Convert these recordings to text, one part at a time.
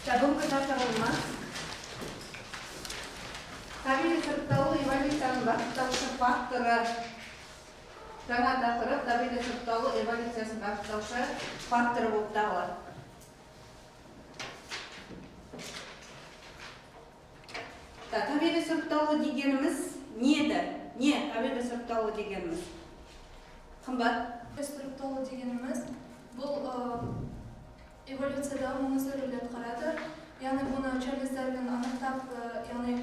Бүгінгі тақырыбымыз табиғи сұрыпталу эволюцияның бағыттаушы факторы. Жаңа тақырып табиғи сұрыпталу эволюциясын бағыттаушы факторы болып табылады. Табиғи сұрыпталу дегеніміз не еді? Не табиғи сұрыпталу дегеніміз? Қымбат. Сұрыпталу дегеніміз бұл эволюцияда маңызды рөл атқарады. Яғни бұны Чарльз Дарвин анықтап, яғни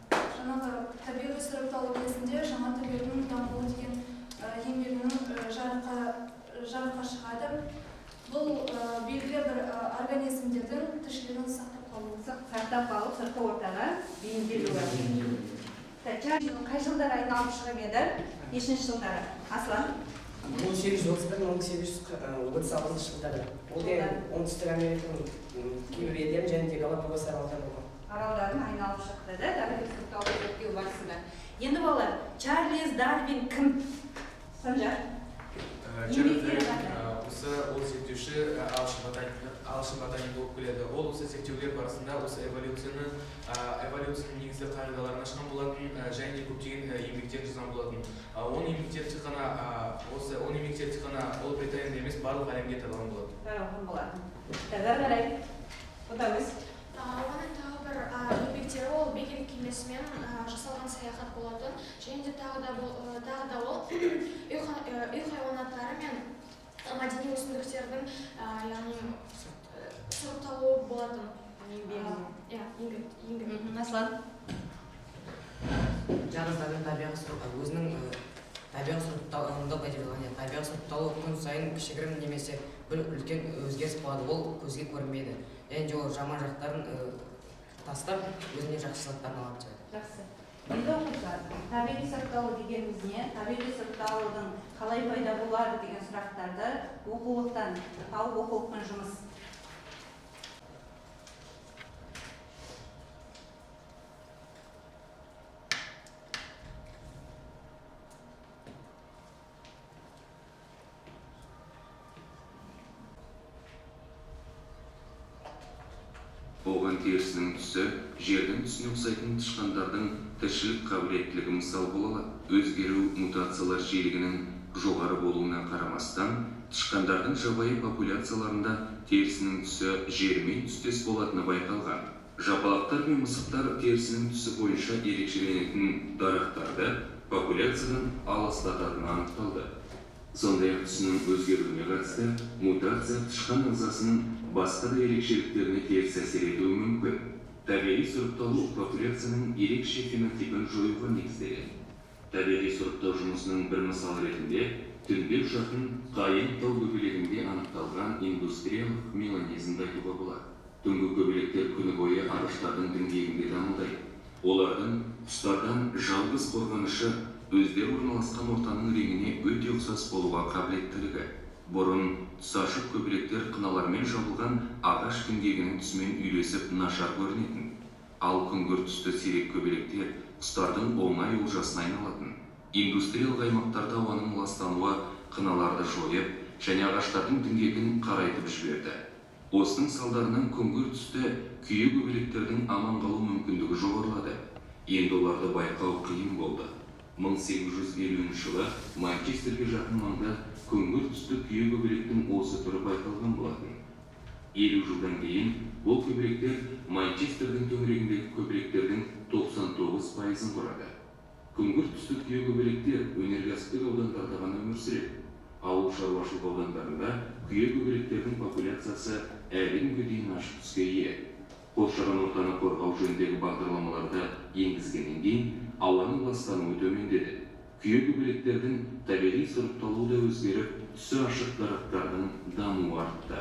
жаңағы табиғи сұрыпталу кезінде жаңа түрлердің дамуы деген еңбегінің жарыққа шығады. Бұл белгілі бір организмдердің тіршілігін сақтап қалу. Сақтап қалу, сыртқы ортаға бейімделуі. Чарльз қай жылдары айналып шығып еді? Нешінші жылдары? Аслан? 1831-1836 жылдары. Ол деген Оңтүстік Американың кейбір елдерін және де Галапагос аралдары болған. Аралдарын айналып шықты да, табиғи сұрыпталу зерттеу барысында. Енді балалар, Чарльз Дарвин кім? Санжар. Чарльз Дарвин осы ол зерттеуші ағылшын ботаник болып келеді. Ол осы зерттеулер барысында осы эволюцияның негізгі қағидаларын ашқан болатын, және де көптеген еңбектер жазған болатын. Оның еңбектері тек қана осы оның еңбектері тек қана Ұлыбританияда емес, барлық әлемге таралған болатын. Таралған болатын. Әрі қарай. Отамыз. Оның тағы бір еңбектері ол Бигель кемесімен жасалған саяхат болатын. Және де тағы да ол үй хайуанаттары мен мәдени өсімдіктердің яғни сұрыпталуы болатын. Еңбегі. Иә, еңбек. Аслан. Чарльз Дарвин өзінің табиғи сұрыпталуында пайдаланған. Табиғи сұрыпталу күн сайын кішігірім немесе бір үлкен өзгеріс болады, ол көзге көрінбейді. Және де ол жаман жақтарын тастап, өзіне жақсы заттарын алады. Жақсы. Енді оқушылар, табиғи сұрыпталу дегеніміз не? Табиғи сұрыпталудың қалай пайда болады деген сұрақтарды оқулықтан тауып оқулықпен жұмыс. Оған терісінің түсі жердің түсіне ұқсайтын тышқандардың тіршілік қабілеттілігі мысал бола алады. Өзгеру мутациялар жиілігінің жоғары болуына қарамастан, тышқандардың жабайы популяцияларында терісінің түсі жермен түстес болатыны байқалған. Жапалақтар мен мысықтар терісінің түсі бойынша ерекшеленетін дарақтарды популяциядан аластататыны анықталды. Сондай-ақ түсінің өзгеруіне қатысты мутация тышқан ағзасының басқа да ерекшеліктеріне теріс әсер етуі мүмкін. Табиғи сұрыпталу популяцияның ерекше фенотипін жоюға негізделеді. Табиғи сұрыптау жұмысының бір мысалы ретінде түнде ұшатын қайың тау көбелегінде анықталған индустриялық меланизмді айтуға болады. Түнгі көбелектер күні бойы ағаштардың діңгегінде дамылдайды. Олардың құстардан жалғыз қорғанышы өздері орналасқан ортаның реңіне өте ұқсас болуға қабілеттілігі. Бұрын түсі ашық көбелектер қыналармен жабылған ағаш діңгегінің түсімен үйлесіп нашар көрінетін. Ал күңгірт түсті сирек көбелектер құстардың оңай олжасына айналатын. Индустриялық аймақтарда ауаның ластануы қыналарды жойып және ағаштардың діңгегін қарайтып жіберді. Осының салдарынан күңгірт түсті күйе көбелектердің аман қалу мүмкіндігі жоғарылады. Енді оларды байқау қиын болды. 1850 жылы Манчестерге жақын маңда күңгірт түсті күйе көбелектің осы түрі байқалған болатын. 50 жылдан кейін бұл көбелектер Манчестердің төңірегіндегі көбелектердің 99%-ын құрады. Күңгірт түсті күйе көбелектер өнеркәсіптік аудандарда ғана өмір сүреді. Ауыл шаруашылық аудандарында күйе көбелектердің популяциясы әлі күнге дейін ашық түске ие. Қоршаған ортаны қорғау жөніндегі бағдарламаларды енгізгеннен кейін ауаның ластануы төмендеді. Күйе көбелектердің табиғи сұрыпталуы да өзгеріп, түсі ашық дарақтардың дамуы артты.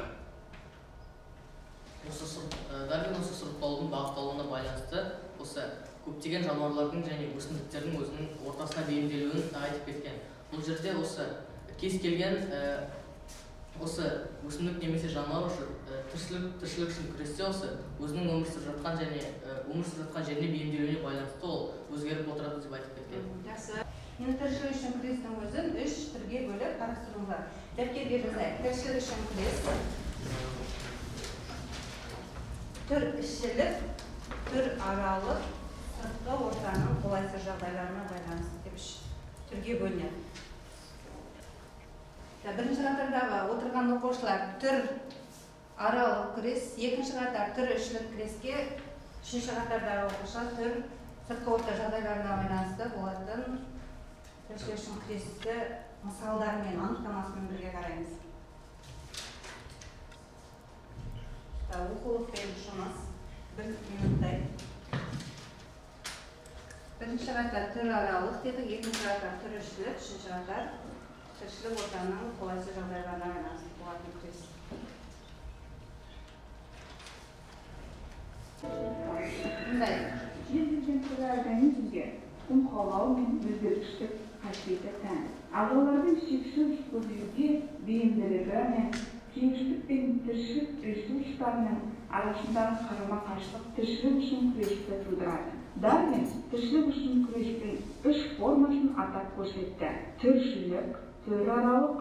Дарвин осы сұрыпталудың бағытталуына байланысты осы көптеген жануарлардың және өсімдіктердің өзінің ортасына бейімделуін айтып кеткен. Бұл жерде осы кез келген осы өсімдік немесе жануар осы тіршілік үшін күресте осы өзінің өмір сүріп жатқан және өмір сүріп жатқан жеріне бейімделуіне байланысты ол өзгеріп отырады деп айтып кеткен. Жақсы. Енді тіршілік үшін күрестің өзін үш түрге бөліп қарастыруға. Дәптерге жазайық. Тіршілік үшін күрес. Түр ішілік, түр аралық, сыртқы ортаның қолайсыз жағдайларына байланысты деп үш түрге бөлінеді. Бірінші қатардағы отырған оқушылар түр аралық күрес, екінші қатар түр ішілік күреске, үшінші қатардағы оқушылар түр сыртқы орта жағдайларына байланысты болатын тіршілік үшін күресті мысалдармен, анықтамасымен бірге қараймыз. Оқулықпен жұмыс бір минуттай. Бірінші қатар түр аралық дедік, екінші қатар түр ішілік, үшінші қатар тіршілік ортаның қолайсыз жағдайларына байланысты болатын күрес. Мындай. Кез келген түрлі организмге құм қаулау мен өзгергіштік қасиеті тән. Ағзалардың шексіз көбеюге бейімділігі мен кеңістік пен тіршілік ресурстарының арасындағы қарама-қарсылық тіршілік үшін күресті тудырады. Дарвин тіршілік үшін күрестің үш формасын атап көрсетті. Тіршілік, түр аралық,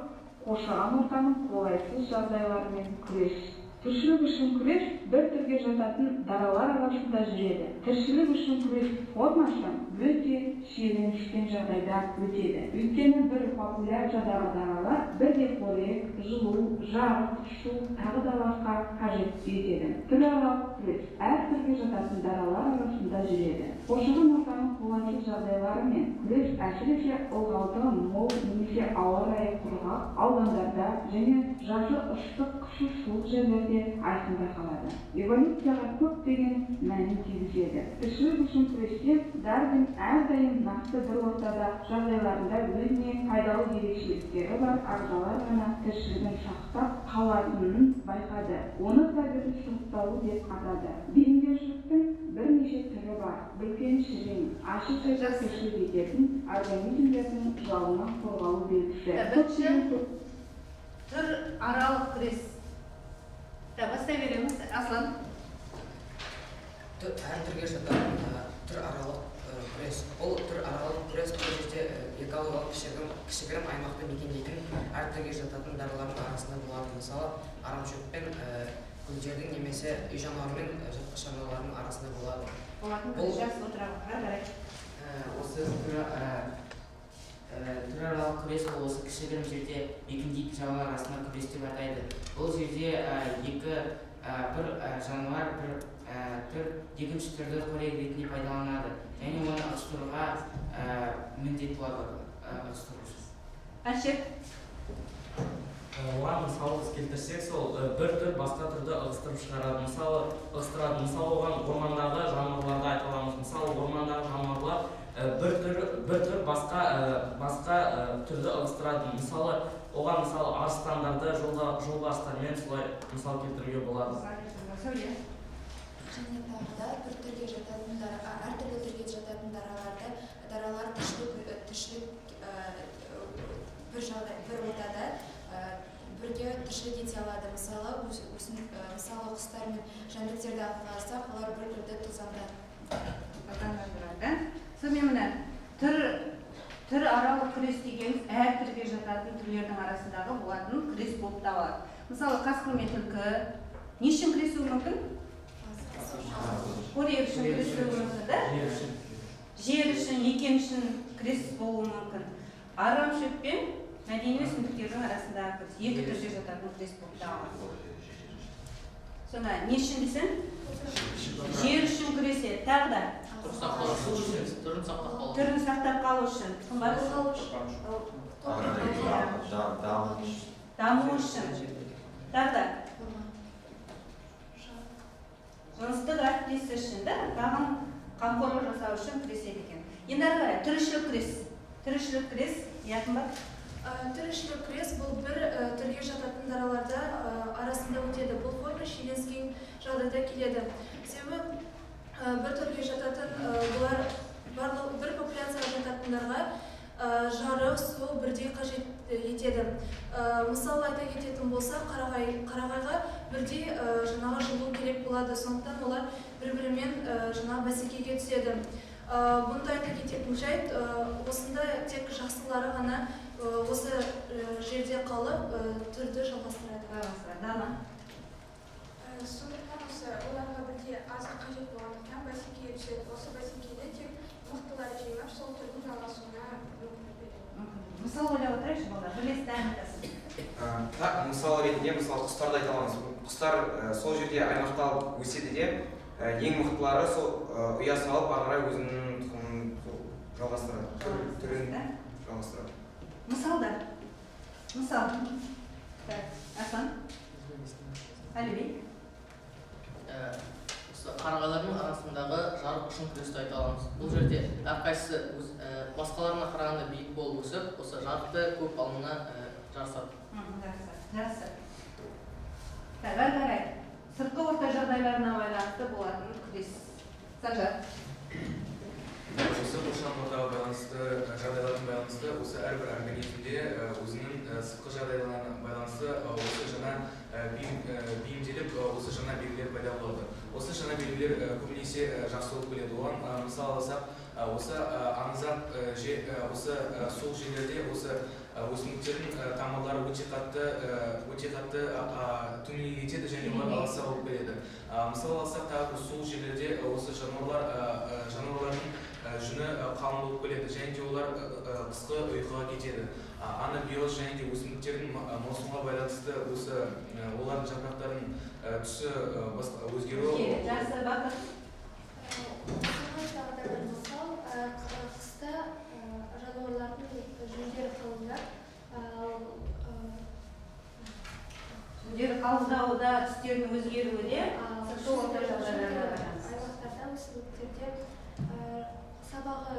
қоршаған ортаның қолайсыз жағдайларымен күрес. Тіршілік үшін күрес бір түрге жататын даралар арасында жүреді. Тіршілік үшін күрес формасы өте шиеленіскен жағдайда өтеді. Өйткені бір популяциядағы даралар бірдей қорек, жылу, жарық, су, тағы да басқа қажет етеді. Түр аралық күрес әр түрге жататын даралар арасында жүреді. Қоршаған ортаның қолайсыз жағдайларымен күрес әсіресе ылғалдығы мол немесе ауа райы құрғақ аудандарда және жазы ыстық, қысы суық жерлерде айқын байқалады. Эволюцияға көптеген мәнін тигізеді. Тіршілік үшін күресте Дарвин әрдайым нақты бір ортада жағдайларында өзіне пайдалы ерекшеліктері бар ағзалар ғана тіршілігін сақтап қалатынын байқады. Оны табиғи сұрыпталу деп атады. Бейімделушіліктің бірнеше түрі бар. Үлкен шірең, ашық жерде тіршілік ететін организмдердің жауынан қорғалу белгісі. Бірінші түр аралық күрес. Бастай береміз, Аслан. Әр түрге жататын түр аралық күрес. Ол түр аралық күрес бұл жерде экологиялық кішігірім аймақты мекендейтін әр түрге жататын даралардың арасында болады. Мысалы, арамшөп пен гүлдердің немесе үй жануары мен жыртқыш жануарлардың арасында болады. Болатын күрес. Жақсы, отыра қарай. Осы түр аралық күрес ол осы кішігірім жерде мекендейтін жануарлар арасында күрес деп атайды. Бұл жерде бір жануар бір түр екінші түрді қорек ретінде пайдаланады және оны ығыстыруға міндет болады ығыстыру үшін. Әшір. Оған мысал келтірсек, сол бір түр басқа түрді ығыстырып шығарады. Мысалы, ығыстырады. Мысалы, оған ормандағы жануарларды айта аламыз. Мысалы, ормандағы жануарлар бір түр басқа түрді ығыстырады. Мысалы, оған мысалы арыстандарды жолбарыстармен солай мысал келтіруге болады. Сәуле. Және тағы да бір түрге жататын әртүрлі түрге жататын даралар тіршілік бір жағдай бір ортада бірге тіршілік ете алады. Мысалы, құстар мен жәндіктерді алып қарасақ, олар бір түрді тозаңдандырады. Сонымен міне түр аралық күрес дегеніміз әр түрге жататын түрлердің арасындағы болатын күрес болып табылады. Мысалы, қасқыр мен түлкі не үшін күресуі мүмкін? Қорек үшін күресуі мүмкін, да? Жер үшін, мекен үшін күрес болуы мүмкін. Арамшөп пен мәдени өсімдіктердің арасындағы күрес, екі түрге жататын күрес болып табылады. Сонда не үшін десең? Жер үшін күреседі. Тағы да түрін сақтап қалу үшін. Даму үшін. Тағы да жыныстық әріптесі үшін, да, бағын қамқорлық жасау үшін күреседі екен. Енді ары қарай тіршілік күрес. Тіршілік күрес яғни ба? Тіршілік күрес бұл бір түрге жататын дараларда арасында өтеді. Бұл форма шиеленіскен жағдайда келеді. Себебі бір түрге жататын бұлар барлық бір популяцияға жататындарға жарық, су бірдей қажет етеді. Мысалы айта кететін болсақ, қарағайға бірдей жаңағы жылу керек болады. Сондықтан олар бір-бірімен жаңағы бәсекеге түседі. Бұнда айта кететін жайт, осында тек жақсылары ғана осы жерде қалып түрді жалғастырады. Дана. Сондықтан осы оларға бірде азық қажет болғандықтан бәсекеге түседі. Осы бәсекеде тек мықтылар жеңіп, сол түрдің жалғасуына мүмкіндік береді. Мысал ойлап отырайықшы, балалар, бірлесті айтасыз. Мысал ретінде, мысалы, құстарды айта аламыз. Құстар сол жерде аймақталып өседі де, ең мықтылары сол ұя салып, ары қарай өзінің тұқымын жалғастырады, түрін жалғастырады. Мысалдар. Мысал. Так, Аслан. Әлібек. Осы қарағайлардың арасындағы жарық үшін күресті айта аламыз. Бұл жерде әрқайсысы басқаларына қарағанда биік болып өсіп, осы жарықты көп алуына жарысады. Жақсы. Так, әрі қарай. Сыртқы орта жағдайларына байланысты болатын күрес. Санжар. Осы қоршаған ортаға байланысты жағдайлардың байланысты осы әрбір организмде өзінің сыртқы жағдайларына байланысты осы жаңа бейімделіп, осы жаңа белгілер пайда болады. Осы жаңа белгілер көбінесе жақсы болып келеді. Оған мысал алсақ, осы аңызақ осы суық жерлерде осы өсімдіктердің тамырлары өте қатты төменге кетеді және олар аласа болып келеді. Мысал алсақ, тағы бір суық жерлерде осы жануарлардың жүні қалың болып келеді және де олар қысқы ұйқыға кетеді. Анабиоз және де өсімдіктердің маусымға байланысты осы олардың жапырақтарының түсі өзгеруі. Жақсы, Бақыт. Тағы да бір мысал, қыста жануарлардың жүндері қалыңдап, жүндері қалыңдауы да, түстерінің өзгеруі де сыртқы орта жағдайларына байланысты. Аймақтарда өсімдіктерде сабағы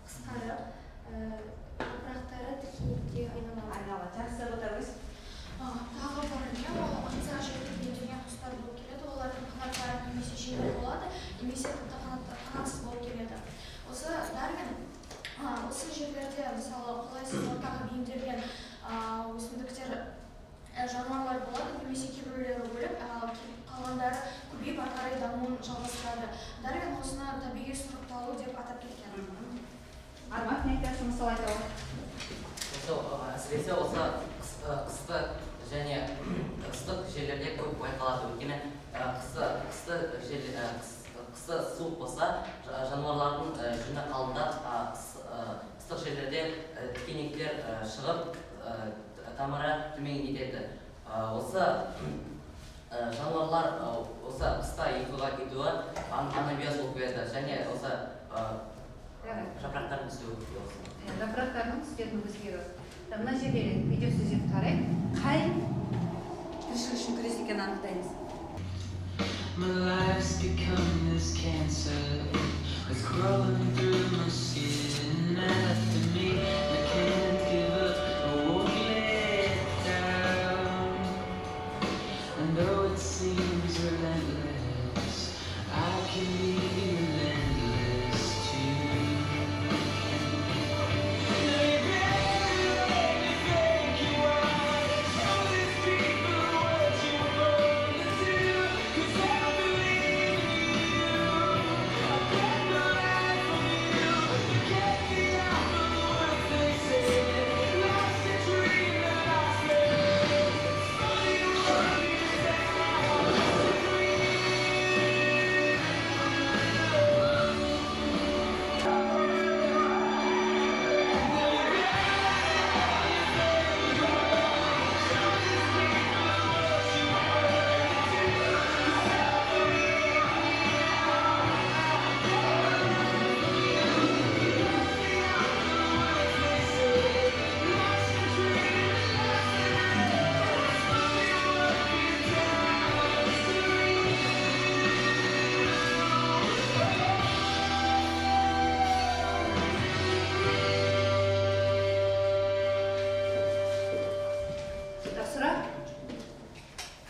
қысқарып, жапырақтары тікенекке айналады. Жақсы, Ботагөз. Тағы бір не, ол аңызақ жерде бейімделген құстар болып келеді. Олардың қанаттары немесе жеңіл болады, немесе тіпті қанатсыз болып келеді. Осы Дарвин осы жерлерде, мысалы, қолайсыз ортаға бейімделген өсімдіктер, жануарлар болады, немесе кейбіреулері өліп, қалғандары көбейіп ары қарай дамуын жалғастырады. Дарвин осыны табиғи сұрыпталу деп атап кеткен. Арман, не айтасың, мысал айта аласың? Әсіресе осы қысты және ыстық жерлерде көп байқалады. Өйткені қысы суық болса, жануарлардың жүні қалыңдап, ыстық жерлерде тікенектер шығып, тамыры төмен кетеді. Осы жануарлар осы қыста ұйқыға кетуі анабиоз болып келеді және осы жапырақтардың түсуі. Жапырақтардың түстерінің өзгеруі. Мына жерде видео сюжет қарайық. Қай тіршілік үшін күрес екенін анықтаймыз. My life's become this cancer that's crawling through my skin after me. I can't give up, I won't let down. And though it seems relentless, I can be relentless too.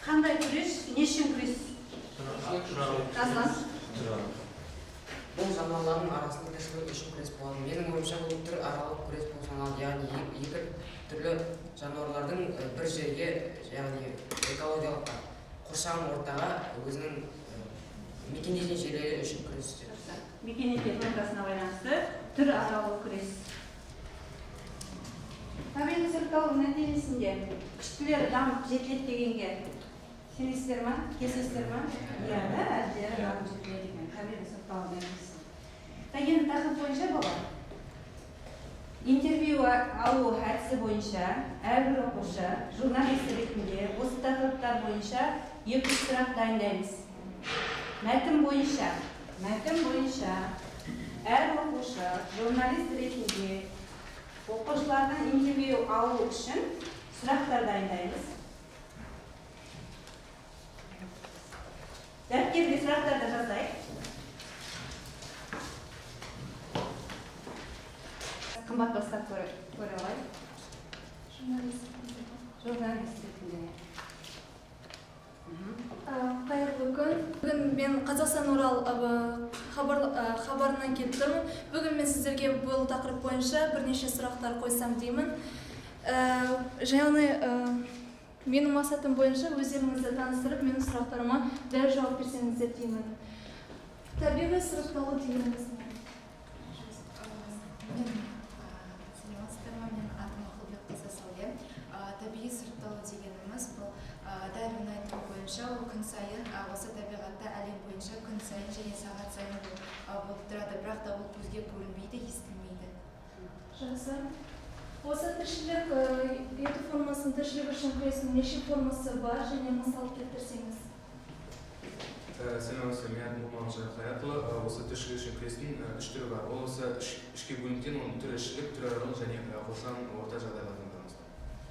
Қандай күрес, не үшін күрес? Аслан. Бұл жануарлардың арасында тіршілік үшін күрес болады. Менің ойымша, бұл түр аралық күрес болып саналады. Яғни екі түрлі жануарлардың бір жерге, яғни экологиялық қоршаған ортаға өзінің мекендейтін жерлері үшін күреседі. Мекендейтін ортасына байланысты түр аралық күрес. Табиғи сұрыпталу нәтижесінде күштілер дамып жетіледі дегенге Сенесіздер ма? Келісесіздер ма? Иә, да, әділері дамып жетіледі екен. Табиғи сұрыпталу нәтижесі. Енді тақырып бойынша балалар. Интервью алу әдісі бойынша әрбір оқушы журналист ретінде осы тақырыптар бойынша 2-3 сұрақ дайындаймыз. Мәтін бойынша әр оқушы журналист ретінде оқушылардан интервью алу үшін сұрақтар дайындаймыз. Дәптерге сұрақтарды жазайық. Қымбат бастап көре алайық. Журналист ретінде. Қайырлы күн. Бүгін мен Қазақстан Орал хабарынан келіп тұрмын. Бүгін мен сіздерге бұл тақырып бойынша бірнеше сұрақтар қойсам деймін. Және менің мақсатым бойынша өздеріңізді таныстырып, менің сұрақтарыма дәл жауап берсеңіздер деймін. Табиғи сұрыпталу дегеніміз не? Саламатсыздар ма, менің атым Ақылбекқызы Сәуле. Табиғи сұрыпталу дегеніміз бұл Дарвин айтуы бойынша ол күн сайын осы табиғатта әлем бойынша күн сайын және сағат сайын болып тұрады, бірақ та ол көзге көрінбейді, естілмейді. Жақсы. Осы тіршілік ету формасының тіршілік үшін күресінің неше формасы бар және мысал келтірсеңіз? Саламатсыздар, менің атым Болманжан Қайратұлы. Осы тіршілік үшін күрестің үш түрі бар. Ол осы үшке бөлінген, оның түрі ішілік, түрі аралық және қоршаған орта жағдайлардан байланысты.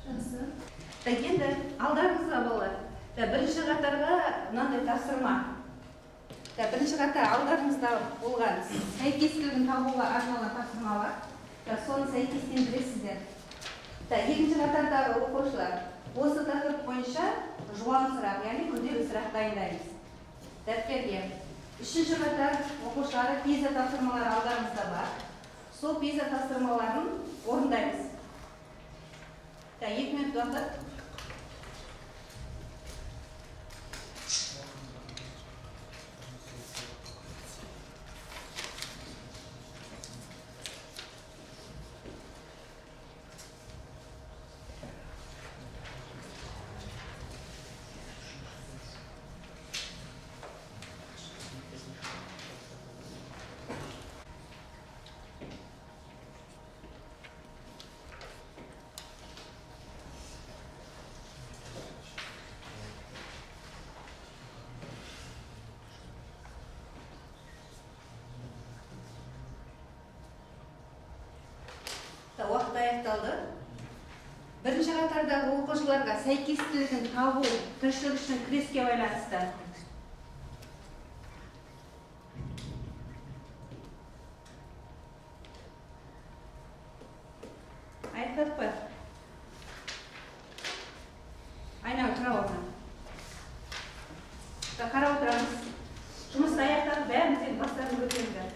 Жақсы. Енді алдарыңызға балалар. Бірінші қатарға мынандай тапсырма. Бірінші қатар алдарыңызда болған сәйкестілігін табуға арналған тапсырмалар. Соны сәйкестендіресіздер. Екінші қатардағы оқушылар осы тақырып бойынша жуан сұрақ, яғни күрделі сұрақ дайындаймыз. Дәптерге. Үшінші қатар оқушылары пиза тапсырмалары алдарыңызда бар. Сол пиза тапсырмаларын орындаймыз. 2 минут уақыт. Уақыт аяқталды. Бірінші қатардағы оқушыларға сәйкестілігін табу тіршілік үшін күреске байланысты. Аяқтадық па? Айнагүл, тұра орнына. Қарап отырамыз. Жұмысты аяқтадық, бәріміз енді бастарын көтеріңдер.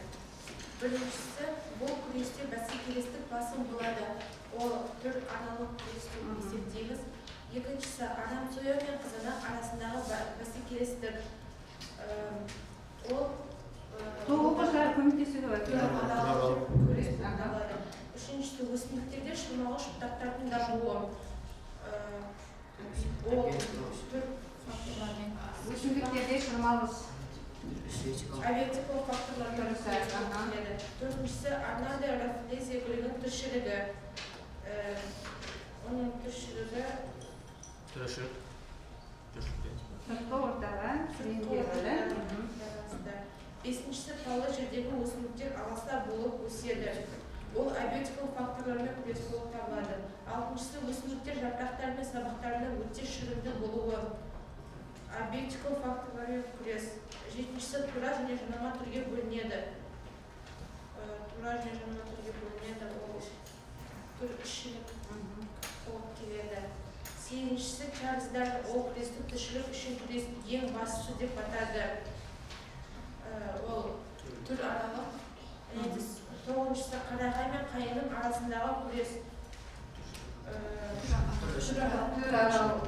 Біріншісі, бұл күресте бәсекелестік басым болады. Ол түр аралық күрес деп есептейміз. Екіншісі, арам сояу мен қызанақ арасындағы бәсекелестік. Ол оқушылар көмектесуге болады. Түр аралық күрес болады. Үшіншісі, өсімдіктерде шырмауыш бұтақтардың дамуы. Ол түр факторлармен. Өсімдіктерде шырмауыш Абиотикалық факторлармен келеді. Төртіншісі, Арнада раффлезия гүлінің тіршілігі. Оның тіршілігі тіршілік. Сыртқы ортаға бейімделуі. Бесіншісі, таулы жердегі өсімдіктер аласа болып өседі. Ол абиотикалық факторлармен күрес болып табылады. Алтыншысы, өсімдіктер жапырақтары мен сабақтарының өте шірінді болуы. Абиотикалық факторлармен күрес. Жетіншісі, тура және жанама түрге бөлінеді. Тура және жанама түрге бөлінеді. Ол түр ішілік болып келеді. Сегізіншісі, Чарльз Дарвин ол күресті тіршілік үшін күрес ең бастысы деп атады. Ол түр аралық. Тоғызыншысы, қарағай мен қайыңның арасындағы күрес. Түр аралық.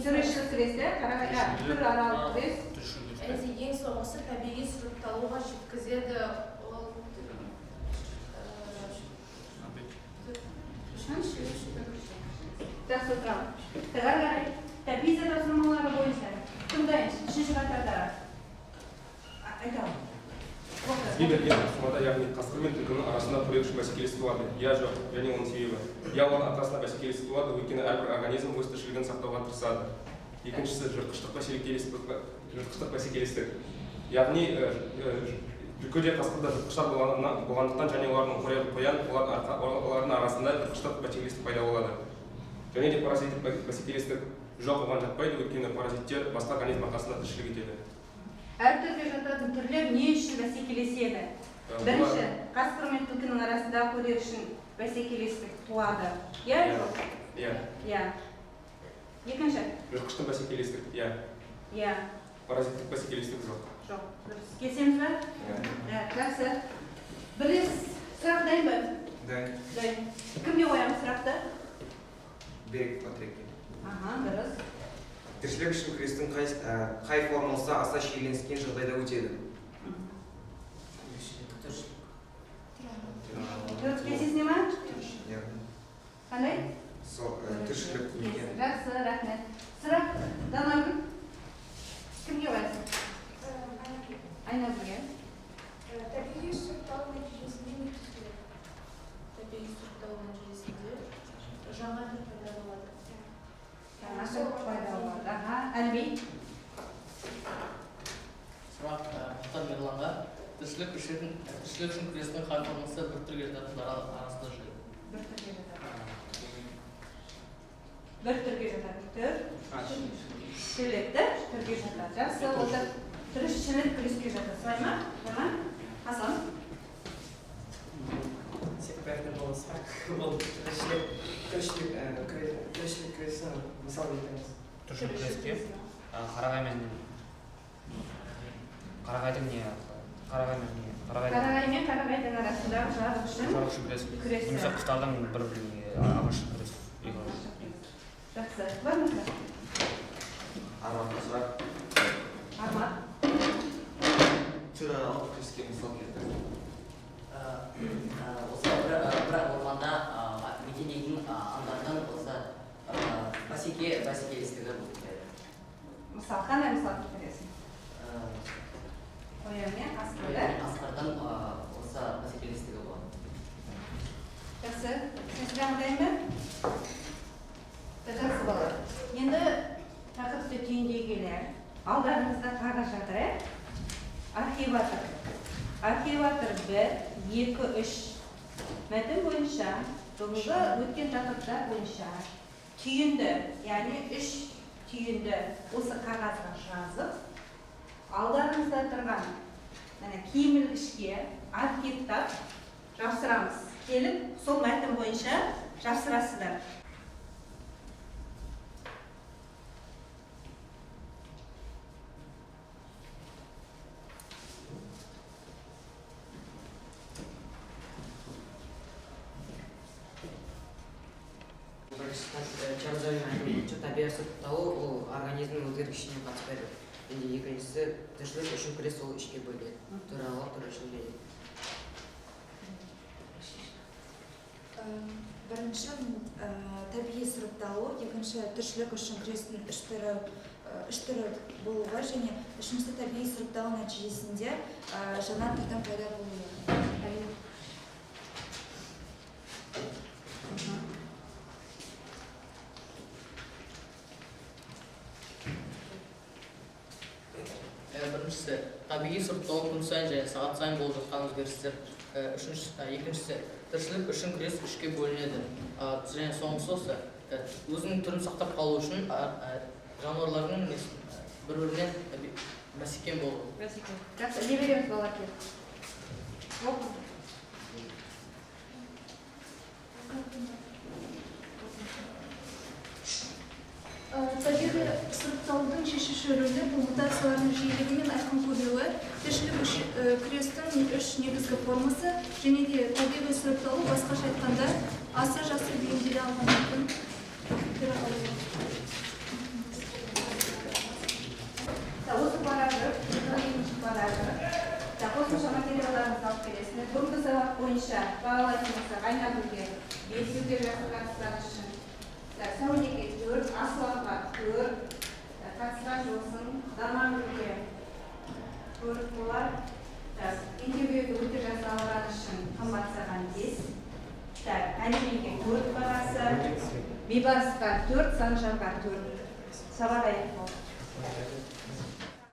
Түр ішілік күрес, түр аралық күрес. Ең соңғысы табиғи сұрыпталуға жеткізеді. Ол Жақсы отырамын. Ары қарай. ПИЗа тапсырмалары бойынша кім дайын? Үшінші қатарда айта алам. Сізге берген тапсырмада, яғни қасқыр мен түлкінің арасында қорек үшін бәсекелестік туады. Я, жоқ, және оның себебі. Я, олардың арасында бәсекелестік туады, өйткені әрбір организм өз тіршілігін сақтауға тырысады. Екіншісі жыртқыштық бәсекелестік. Яғни түлкі де қасқыр да жыртқыштар болғандықтан және олардың қорегі қоян, олардың арасында жыртқыштық бәсекелестік пайда болады. Және де паразиттік бәсекелестік жоқ, оған жатпайды, өйткені паразиттер басқа организм арқасында тіршілік етеді. Әр түрге жататын түрлер не үшін бәсекелеседі? Бірінші, қасқыр мен түлкінің арасында қорек үшін бәсекелестік туады. Иә, жоқ? Иә. Иә. Екінші? Жыртқыштық бәсекелестік, иә. Иә. Паразиттік бәсекелестік жоқ. Жоқ. Дұрыс. Келісеміз бе? Иә. Жақсы. Білес, сұрақ дайын ба? Дайын. Дайын. Кімге қоямыз сұрақты? Берік Патрикке. Аха, дұрыс. Тіршілік үшін күрестің қай формасы аса шиеленіскен жағдайда өтеді? Төрт келісесіне ма? Иә. Қандай? Сол, тіршілік мекен. Жақсы, рахмет. Сұрақ Данагүл. Кімге қоясың? Айнагүлге. Табиғи сұрыпталу нәтижесінде не түзіледі? Табиғи сұрыпталу нәтижесінде жаңа түр пайда болады. Жаңа түр пайда болады. Аха, Әлби. Сұрақ Мұхтар Мерланға. Тіршілік үшін күрестің қай формасы бір түрге жататындар арасында жүреді? Бір түрге жататын. Бір түрге жататын түр. Тіршілікті түрге жатады. Жақсы, отыр. Тіршілік күреске жатады. Солай ма? Солай ма? Хасан. Серікбаевтан болған сұрақ. Ол тіршілік күресі мысал келтіріңіз. Тіршілік күреске қарағай мен қарағайдың не қарағай мен қарағайдың арасындағы жарық үшін күресі. Немесе құстардың бір-біріне ағаш күресі. Жақсы. Бар ма сұрақ? Арманға сұрақ. Арман. Түраралық күреске мысал келтіріңіз. Осы бір орманда мекендейтін аңдардың осы бәсекелестігі болып келеді. Мысал, қандай мысал келтіресің? Қоян мен қасқырдың осы бәсекелестігі болады. Жақсы. Сен сұрағың дайын ба? Жақсы, балалар. Енді тақырыпты түйіндей келе алдарыңызда қағаз жатыр, ә? Архиватор. Архиватор 1, 2, 3. Мәтін бойынша, бүгінгі өткен тақырыптар бойынша түйінді, яғни 3 түйінді осы қағазға жазып, алдарыңызда тұрған киім ілгішке архивтап жапсырамыз. Келіп, сол мәтін бойынша жапсырасыздар. Чарльз Дарвин айтуы бойынша табиғи сұрыпталу ол организмнің өзгергішіне қатыспайды. Енді екіншісі тіршілік үшін күрес ол үшке бөлінеді. Туралы түрі үшін және. Бірінші табиғи сұрыпталу, екінші тіршілік үшін күрестің үш түрі болуы және үшіншісі табиғи сұрыпталу нәтижесінде жаңа түрдің пайда болуы. Біріншісі, табиғи сұрыпталу күн сайын және сағат сайын болып жатқан өзгерістер. Екіншісі, тіршілік үшін күрес үшке бөлінеді. Және соңғысы осы, өзінің түрін сақтап қалу үшін жануарлардың бір-бірінен бәсекен болуы. Бәсекен. Жақсы, не береміз балалар келіп? Табиғи сұрыпталудың шешуші рөлі бұл мутациялардың жиілігі мен айқын көрінуі, тіршілік күрестің үш негізгі формасы және де табиғи сұрыпталу, басқаша айтқанда, аса жақсы бейімделе алғандардың түрі алуы. Осы параграф, 42 параграф. Қосымша материалдарыңызды алып келесіңдер. Бүгінгі сабақ бойынша бағалайтын болсақ, Айнагүлге 5 жақсы қатысқаны үшін, Сәулеге 4, Асланға 4, Көрік болар. Так, интервьюді өте жақсы алған үшін Қымбат, саған 5. Так, Әлименге 4 бағасы. Бейбарысқа 4, Санжарға 4. Сабақ аяқталды.